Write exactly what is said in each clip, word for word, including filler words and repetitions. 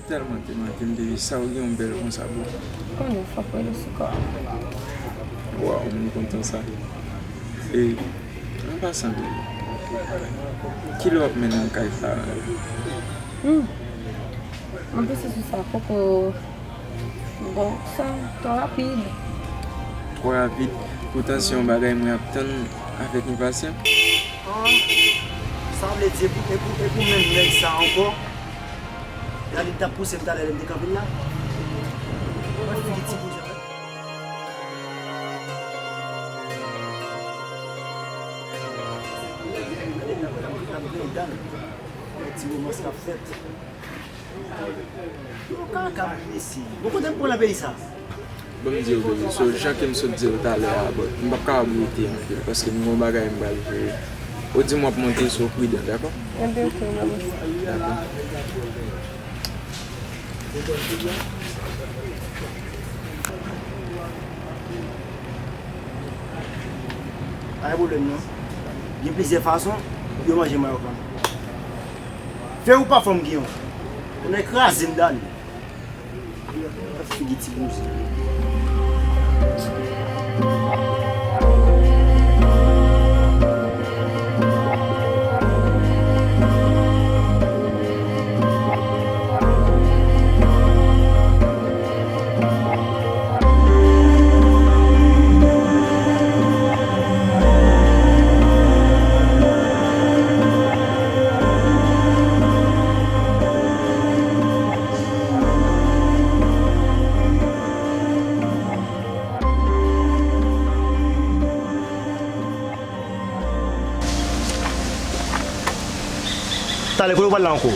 Tèlman te manke m, baby, sa ou gen yon bèl konsa, bro. Konnen, fòk rele sou kò a. Waw, m kontan sa. E, an pasan, baby, kilè w ap mennen m kay paran yo? Hmm. Anplis, se sou sa, poko bon, sa twò rapid. Twò rapid? Poutan se yon bagay mwen ap tann avèk enpasyans. Ah, sa vle di, e pou, e pou, e pou menm nèg sa ankò? Gade, li t ap pouse m talè lè m te kanpe l la. Mwen figi ti bouzen. Gade, l ap, l ap, l ap griyen dan l. Ti romans k ap fèt. Yo kaka, mesye. Bon, kote m pran nan peyi sa? Ban m di w, baby, so, jan ke m sot di w talè a, but m p ap kapab rete anpil, paske m gen yon bagay m pral jere. Ou di m w ap monte, so, pridan, dakò? Ebyen, ok, m ap monte. Dakò. Pa gen pwoblèm, non. Gen plizyè fason pou yo manje mannyòk lan. Fè ou pa fè m gen yon. Ou nan kraze m dali. Figi ti bouzen. Talè, kote w pral la ankò?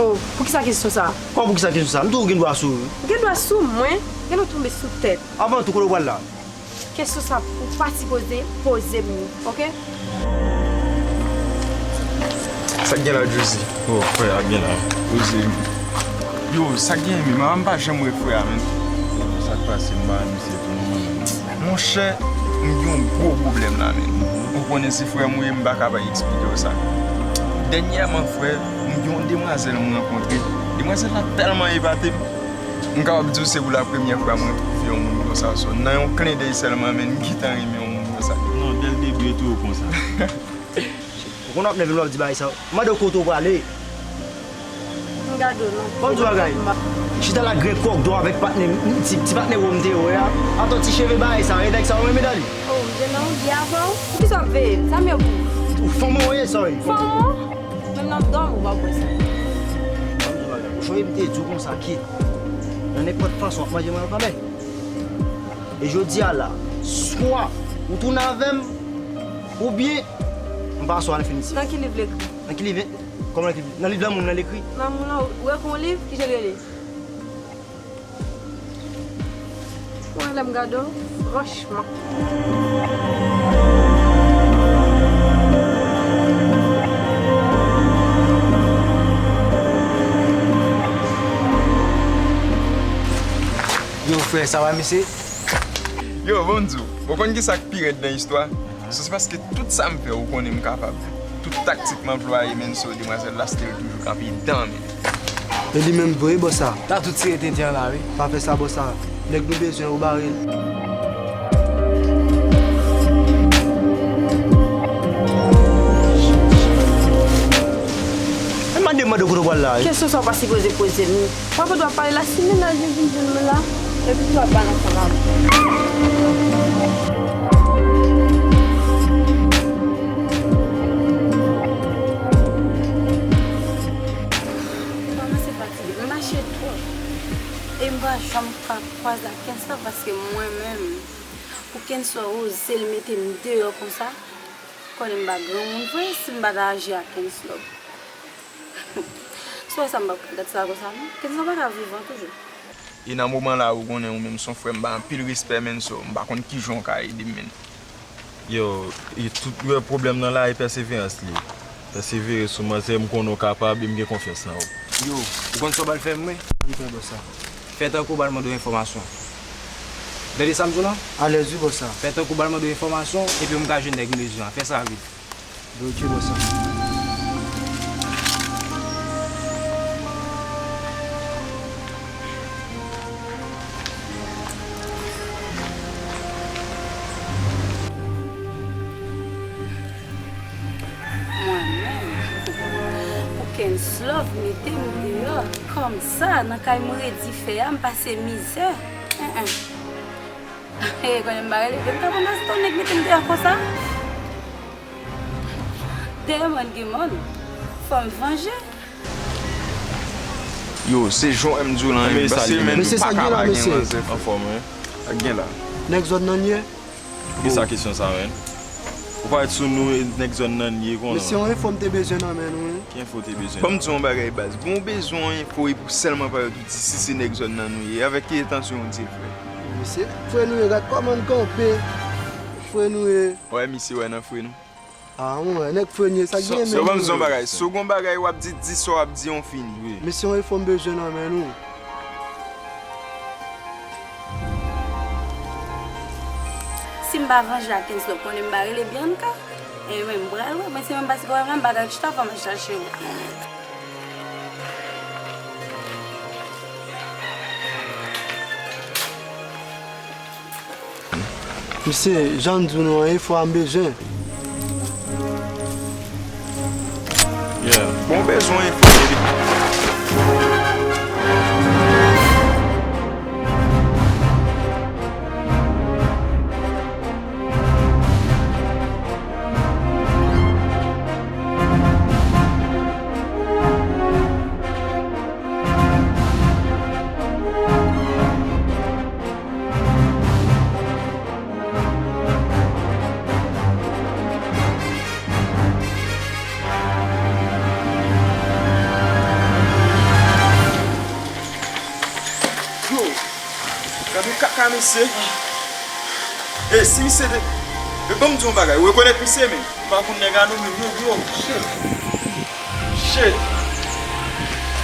Oh, poukisa kesyon sa? Kòman poukisa kesyon sa? M tou gen dwa sou ou. Ou gen dwa sou mwen? Gen dwa tonbe sou tèt. Avan tou, kote w pral la? Kesyon sa ou pa sipoze poze m li, oke? Sa k gen la, Josie? Oh, frè a gen la. Poze m. Yo, sa k gen menm? A, m pa janm wè frè a menm. Sa k pase, m pa wè misye tou non, menm. Monchè, m gen yon gwo pwoblèm la, menm. Ou konnen se frè m ou ye, m pa ka pa eksplike w sa. Dènyèman, frè, m gen yon demwazèl m rankontre. Demwazèl la tèlman epate m. M kapab di w se pou la premyè fwa mwen twouve yon moun konsa, so, nan yon klendèy sèlman, menm, m gentan renmen yon moun konsa. Non, dès le début, e tou ou konsa. Ou konn w ap nève lè w ap di bagay sa yo. M mande w kote w prale. M gade w non. Ban m di w bagay. Chita la grenn kòk dò avèk patnè m, ti, ti patnè wo m te wè a. Atò ti cheve bagay sa yo, e nèg sa yo renmen dali. Oh, m te nan yon di avè w. Poukisa w ap veye m? Sa m ye pou ou? Ou fanm ou ye, sorry. Fanm ou? Menm nan dòmi w p ap wè sa. Ban m di w bagay. Ou sonje m te di w konsa, kit. Nan nenpòt fason, w ap manje mwen kanmenm. E jodi a la, swa ou tounen avè m, oubyen m pa swa n fini. Nan ki liv l ekri? Nan ki liv? Kòman nan ki liv? Nan liv lanmou m nan l ekri. Lanmou lan, ou ekri yon liv, kijan l rele? Mwen, lè m gade w, franchman. Yo, frè, sa va, mesye? Yo, bon, m di w, ou konn ki sa k pi rèd nan istwa? Se, se paske tout sa m fè, ou konnen m kapab. Tout taktik m anplwaye, menn, so, demwazèl la, still toujou kanpe dan, menn. E li menm vre, bòs sa. Tatou tire tenten an la, wi. Pa fè sa, bòs sa. Nèg nou bezwen, ou bare l. E mande, mande kote w pral la, wi. Kesyon sa w pa sipoze poze m. Papa dwa pale la, si mennaj li vin jwenn mwen la, epi tou ap pale ansanm avè m. Kòmanse fatige. M mache twòp. E m pa janm ka kwaze ak Kenslove paske mwen menm, pou Kenslove oze l mete m deyò konsa, konnen m pa granmoun vre si m pa ta aji ak Kenslove. Si w wè sa m p ap ka gad sa konsa non. Kenslove pa ka vivan toujou. E nan moman la, ou konnen ou menm s on frè m ba anpil respè, menn, so, m pa konn kijan w ka ede m, menn. Yo, e tout, yo wè pwoblèm nan la, e pèseverans li ye. Pèsevere sou manzè, m konnen w kapab e m gen konfyans nan ou. Yo, ou konn sa w pral fè m, wi? Ann fè bòs sa. Fè tankou w pral mande w enfòmasyon. Tande sa m di w lan? Alèz wi, bòs sa. Fè tankou w pral mande w enfòmasyon, epi m ka jwenn nèg m bezwen an. Fè sa vit. Bloke bòs sa. Kòmanse fatige. Love mete m deyò. Kòmsa, nan kay m redi fè a, m pase mizè. En, en. Hey, konnen m pa rele, m ta konn rete yon nèg mete m deyò konsa. Dèyè mòn gen mòn. Fò m vanje. Yo, se jan m di w lan, men, paske men nou pa ka pa gen manzè. Anfòm, wi. Sa k gen la? Nèg zòn nan ye? Kisa kesyon sa, men? Ou parèt sou nou, e nèg zòn nan ye konnen. Mesye, yon enfo m te bezwen nan men nou, wi. Ki enfo w te bezwen? Ban m di w yon bagay, baz. Bon, w bezwen yon enfo, epi w sèlman parèt ou di si se nèg zòn nan nou ye. Avèk ki entansyon w di l, frè? Mesye, frè nou ye, gad kòman n kanpe. Frè nou ye. Wè, misye wè nan frè nou. Ah, mwen, nèg frè n ye, sa k gen menm? Yo, ban m di yon bagay. Si w gon bagay w ap di, di sa w ap di, on fini. Mesye, yon enfo m bezwen nan men nou. Si m pa vanje ak Kenslop, konnen m pa rele Bianca. E men m pral wè, mwen se menm pase pwoblèm la, m pa ka chita, fò m al chache w. Mesye, jan m di w nou an, enfo a m bezwen. Yeah. Bon, bezwen enfo, baby. Yo, gade kaka mesye. E si misye te, e ban m di yon bagay, ou rekonèt misye, men? M pa konn nèg a non, men yo, yo, shit. Shit.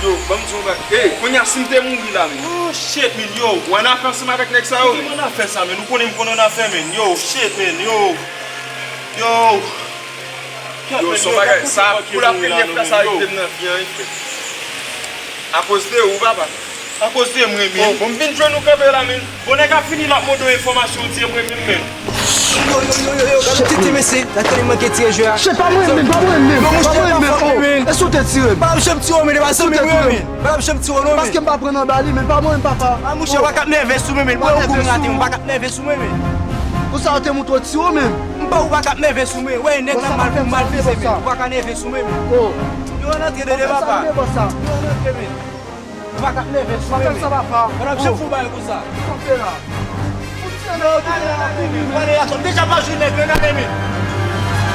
Yo, ban m di yon bagay. Ey, kounye a si m te mouri la, men. Oh, shit, men, yo. Ou annafè ansanm avèk nèg sa yo, men. Ou annafè sa, men. Ou konnen m konn annafè, men. Yo, shit, men, yo. Yo. Yo, son bagay, sa, pou la premyè fwa sa rive m nan vi an, wi, frè. Akoz de ou, papa. Akoz de mwen, men. Oh, bon, m vin jwenn ou kanpe la, men. Bon, nèg ap fini, l ap mande w enfòmasyon, ou di e mwen menm, men. Yo, yo, yo, yo, yo, gade tete mesye, gade kòman li manke tire jwe a. Shit, pa mwen menm, pa mwen menm, pa mwen menm, oh. E si w te tire m? Pa janm tire w, men, e pa zanmi m yo, men. Pa janm tire w, non, men. Paske m pa pran nan ba li, men pa mwen menm, papa. A, monchè, w pa ka ap nève sou mwen, men. Mwen, ou konnen m rate, ou pa ka ap nève sou mwen, men. Pou sa yo te montre w tire w menm? M pa, ou pa ka ap nève sou mwen. Wè, nèg la mal pou mal vize, men. Ou pa ka nève sou mwen, men. Oh. Yo, ann antre, dede, papa. Yo, ann antre, men. Ou pa ka ap nève sou mwen, men. Madanm, sa va pa. Madanm, jan fou bagay konsa. Kanpe la. Ou tire nan ale, ale, ale, ale, ale, ale, ale, deja pa jwenn nèg, men, ale, men.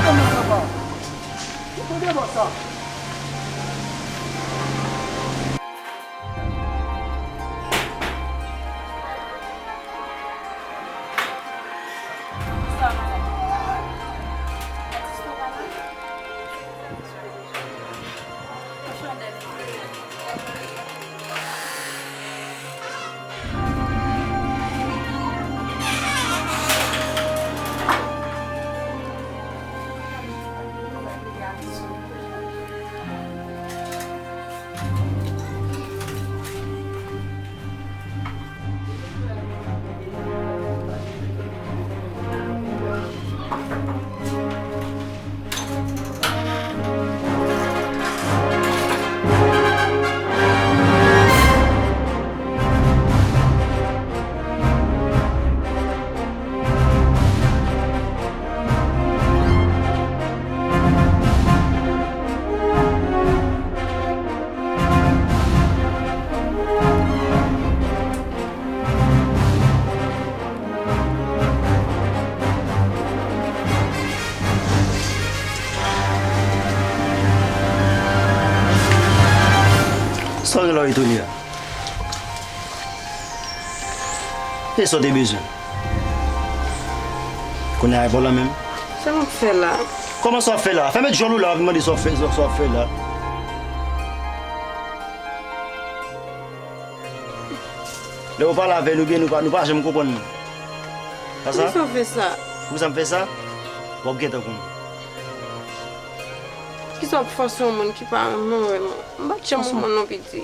Kanpe la, papa. Ou tande bò sa. Sa w gen la w etone a? E sa w te bezwen? Kounye a e pa w la menm? Sa m ap fè la? Kòman sa w ap fè la? Fè met djòl ou la, w ap mande sa w ap fè, sa w ap fè la. Lè w pale avè nou byen, nou pa, nou pa janm konprann nou. Pa sa? Poukisa w fè sa? Poukisa m fè sa? W ap gentan konnen. Poukisa w ap fòse yon moun ki pa renmen w renmen w? M pa t janm renmen w non, piti.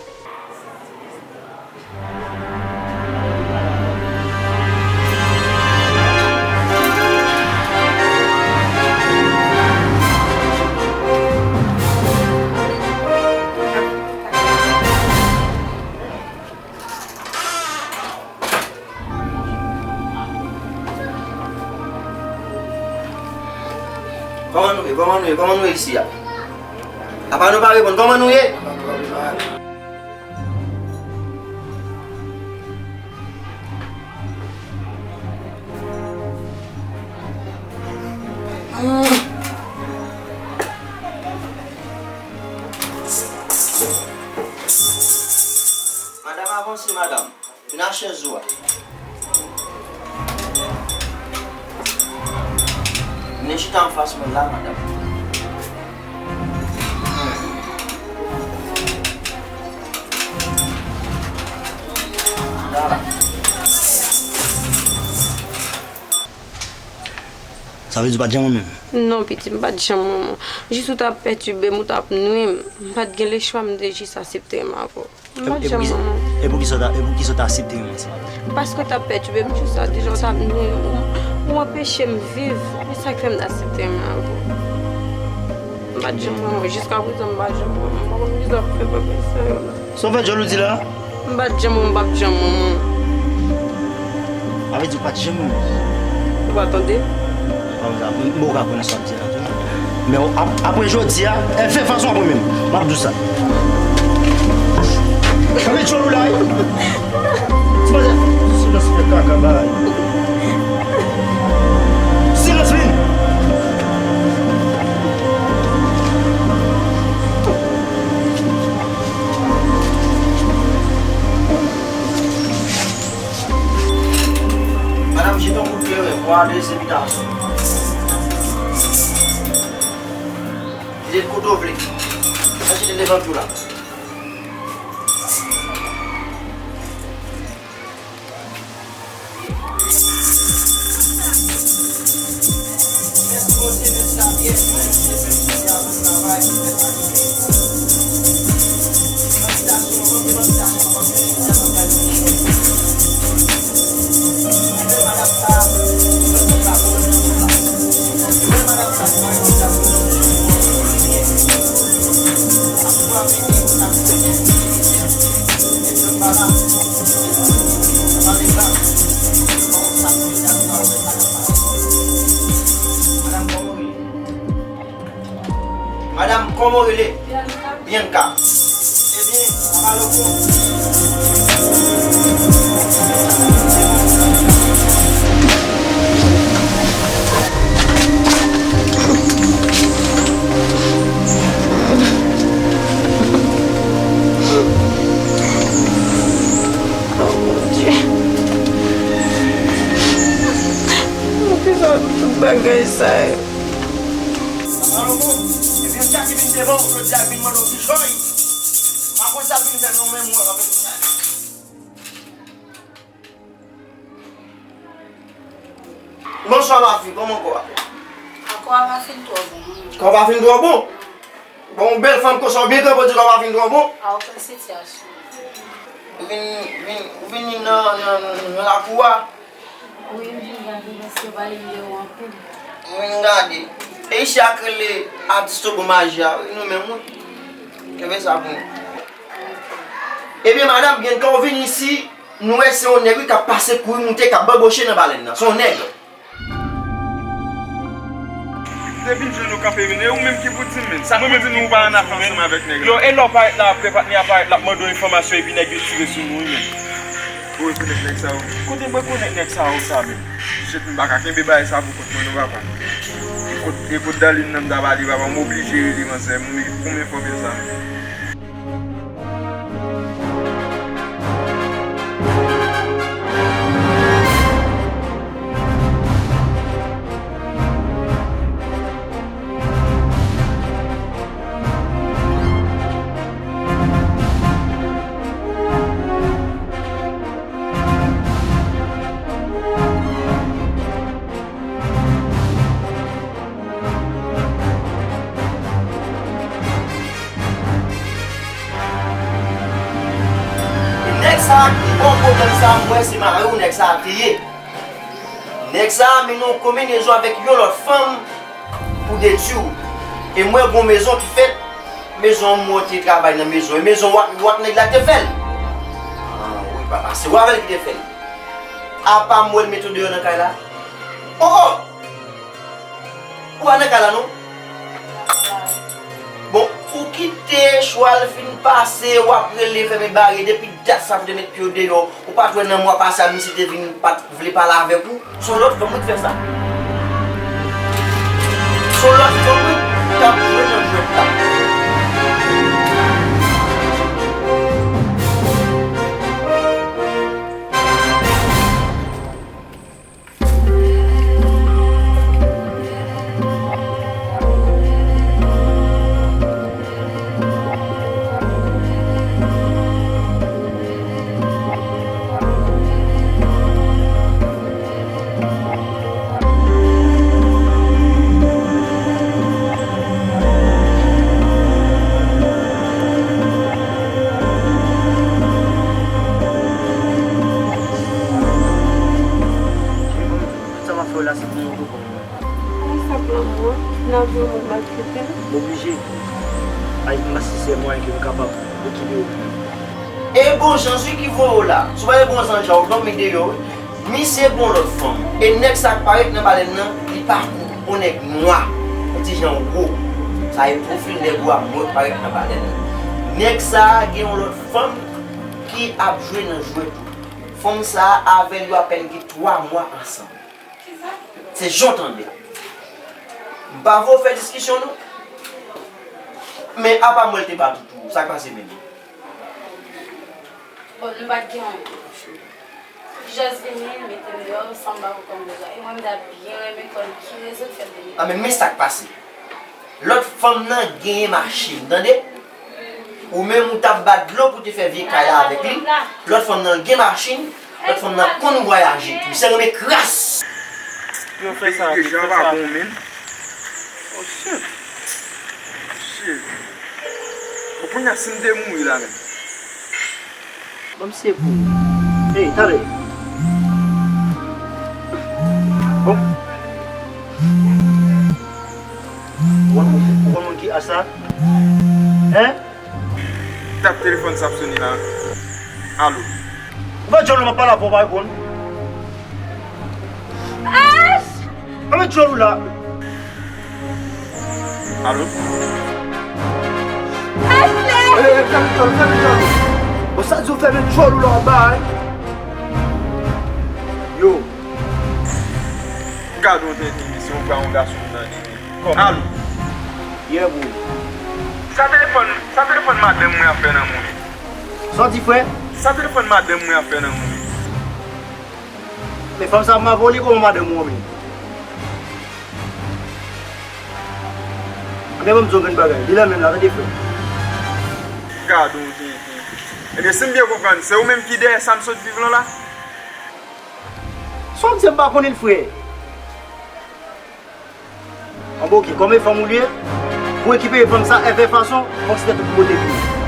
Kòman nou ye? Kòman nou ye isi a? Apa nou pa reponn, kòman nou ye? Madanm, avanse, madanm. Vin a chèz ou a. Vin chita anfas mwen la, madanm. La. Sa vle di ou pa t janm renmen m? Non, pitit, m pa t janm renmen w. Jis ou t ap pètibe m, ou t ap nwi m. M pa t gen lechwa, m te jis aksepte renmen avè w. M pa t janm renmen w. E poukisa w ta, e poukisa w ta aksepte renmen ansanm avè m? Paske w t ap pètibe m, jis sa deja w t ap nwi m. Ou, ou anpeche m viv. E sa k fè m t aksepte renmen avè w. M pa t janm renmen w. Jiska prezan, m pa t janm renmen w. M pa konn kisa w fè, papa, sa yo la. Sa w fè djòl ou di la? M pa t janm renmen w, m p ap janm renmen w. Sa vle di ou pa t janm renmen m? Ou pa tande? Bon, sa, m, m poko ka konnen sa w ap di la tou. Men w ap, apre jodi a, e, fè fason apre menm. M ap di w sa. Sa vle djòl ou la, wi. Silans fè kaka bay. Silans vin. Madanm, jete yon kout kleren pou adrese evitasyon. Jete kote w vle. Al jete devan tou la. Madanm, kòman w rele? Bianca. Ebyen, papa Loko. Oh, mon Dieu. Poukisa tout bagay sa yo? Alò bon, ebyen, sa ki vin devan w jodi a, vin mande w kichòy. Pa konn sa l vin fè non, men mwen, anpil. Bonswa, ma fille, kòman kò a? A, kò a pa fin twò bon, non. Kò a pa fin twò bon? Bon, yon bèl fanm konsa, w byen kanpe, w di kò a pa fin twò bon? A, okenn sitiyasyon. Ou vin, vin, ou vin nan, nan, nan, nan lakou a? Wi, m vin gade paske yo pale m de ou anpil. M vin gade. E isi a k rele atis Tobo Maji a, wi, nou menm, wi. Kenbe sa pou nou. Ebyen, madanm, gen tan w vin isi, nou wè se yon nèg, wi, k ap pase kouri moute, k ap banboche nan balèn nan. Se yon nèg. Depi m jwenn ou kanpe vin, e ou menm ki pou di m, men. Sa k pou di m ou pa annafè ansanm avèk nèg la? Yo, e lè w parèt la, apre patnè a parèt, l ap mande w enfòmasyon, epi nèg yo tire sou nou, wi, men. Ou rekonèt nèg sa yo? Kote m rekonèt nèg sa yo sa, men? Shit, m pa ka kenbe bagay sa pou kont mwen, non, papa. E kot, e kot Darline nan m ta pale, papa, m oblije rele manzè, m pou m enfòme l sa, men. E nèg sa a ki ba w pwoblèm sa a, m wè se mari w nèg sa a te ye. Nèg sa a mennen w konbinezon avèk yon lòt fanm pou detwi w. E m wè gon mezon ki fèt, mezon an m wè w te travay nan mezon, e mezon wak, wak nèg la ki te fè l. Ah, wi, papa, se w avè l ki te fè l. Apa m wè l mete w deyò nan kay la? Oh, oh! Ou pa nan kay la, non? Ou kite chwa l fin pase, w ap rele fèmen bare. Depi dat sa pou te met pye w deyò, ou pa t wè nan mwa pase a misye te vin, pa t vle pale avèk ou? Se yon lòt fanm wi k fè sa. Se yon lòt fanm wi k ap jwe nan jwèt la. Sa m ap fè w la, se pou mwen konprann mwen. Konsa pou lanmou an, nan vi yon moun maltrete l. M oblije. Ay, m pa si sèl mwayen ke m kapab okipe w. E bon zanj wi ki voye w la. Si w pa te bon zanj la, ou dòmi deyò wi. Misye gon lòt fanm. E nèg sa k parèt nan balèn nan, li pa kou, on nèg nwa, on ti jan wo. Sa e pwofil nèg ou a, mwen k parèt nan balèn nan. Nèg sa a gen yon lòt fanm ki ap jwe nan jwèt ou. Fanm sa a avè l yo apèn gen twa mwa ansanm. Se jan w tande. M pa vle w fè diskisyon non. Men apa mwen l te bat ou tou, sa k pase menm? Bon, nou pa t gen anyen. Li jis vini, li mete m deyò, san m pa konprann rezon. E mwen, m ta byen renmen konn ki rezon k fè l te mete m. A, men, men sa k pase. Lòt fanm nan genyen machin, tande? Ou menm ou t ap bat dlo pou te fè vye kay la avèk li. Lòt fanm nan gen machin, lòt fanm nan konn vwayaje. Misye renmen kras. Yo fè sa, yo fè sa. Oh shit. Shit. Bon, kounye a si m te mouri la menm. Ban m sekou. Hey, tande. Bon. Ou konn, ou konn moun ki ach sa? Hein? Tap telefòn sa ap sone la. Alo. Ou pa djòl ou, m ap pale avè w, ou pa reponn. Ach! Anmèt djòl ou la. Alo? Ashley! Ey, ey, fèmen djòl, fèmen djòl. Bon, sa di w fèmen djòl ou la anba, wi. Yo. Gade yon tenten, mesye, yon gason nan tenten. Alo? Yeah, bro. Sa telefòn, sa telefòn madanm mwen ap fè nan men w? Sa w di, frè? Sa telefòn madanm mwen ap fè nan men w? Men fanm sa ap mavoli kòman madanm ou an menm? Anben ban m di w yon grenn bagay. Li la menm la, tande frè. Gade yon tenten. Ebyen, si m byen konprann, se ou menm ki dèyè sa m sot viv lan la? Sa w di m pa konnen l, frè? Anben, oke, kòm e fanm ou li ye, pou rekipere fanm sa, F F fason, fòk se tèt ou pou pote vini.